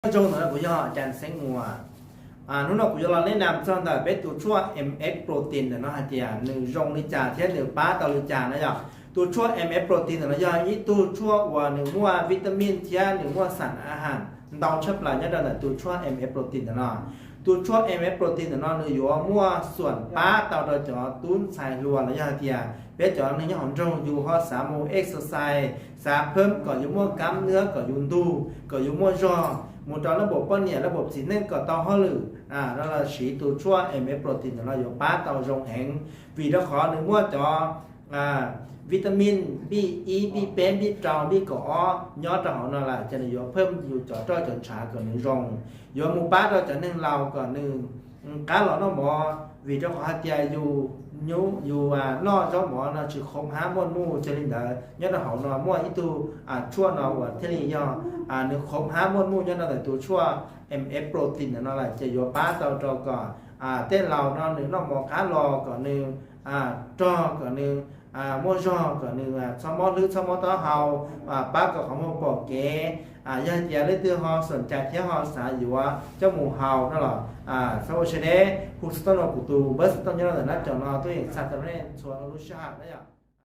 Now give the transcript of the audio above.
Nyob zoo, ntawm no kuv yog Cas Xeeb Muas. Hnub no kuv yuav los nes nam txog ntawm peb tus tshuaj M F protein ntawm no hais tias nws zoo li cas thiab nws pab tau li cas na yom. Tus tshuaj M F protein ntawm no yog ib tug tshuaj uas nws muaj vitamin thiab nws muaj xas a has ntau tshaj plaws nyob rau ntawm tus tshuaj M F protein ntawm no. Tus tshuaj M F protein ntawm no nws yuav muaj xuam pab tau rau cov tub ntxhais hluas los yog hais tias peb cov neeg nyob hauv nroog yus ho xav mus exercise, xav phab kom yus muaj kab nwb, kom yus ntug, kom yus muaj zog, mus rau lab npaum poj niam lab npaum txiv neej kom tau hauj lwm no los siv tus tshuaj M F protein ntawm no yuav pab tau zoo heev, vim rau qhov nws muaj cov vitamin B ib, B peb, B rau, B kaum ob nyob rau hauv no lawm ces nws yuav phab yus cov roj cov ntshav kom nws zoo, yuav mus pab rau cov neeg laus kom nws qab los noj mov, vim rau qhov hais tias yus, yus noj zaub mov no tsis khoom hab muaj nuj. Yog li ntawd nyob rau hauv no muaj ib tug tshuaj no uas thiaj li yog nws khoom hab muaj nuj nyob rau ntawm tus tshuaj M F protein ntawm no lawm ces yuav pab tau rau kom tej laus no nws noj mov qab los kom nws rog, kom nws muaj zog, kom nws txhob mob hlwb txhob mob taub hau, pab kom qhov muag pom kev. Yog hais tias leej twg ho xoom cai thiab ho xav yuav coj mus haus no los xav ua sawv deb hu xov tooj rau kuv tus npawb xov tooj nyob rau ntawm nab cov no tuaj yeem xa tau nej txhua lub sij hawm na yom.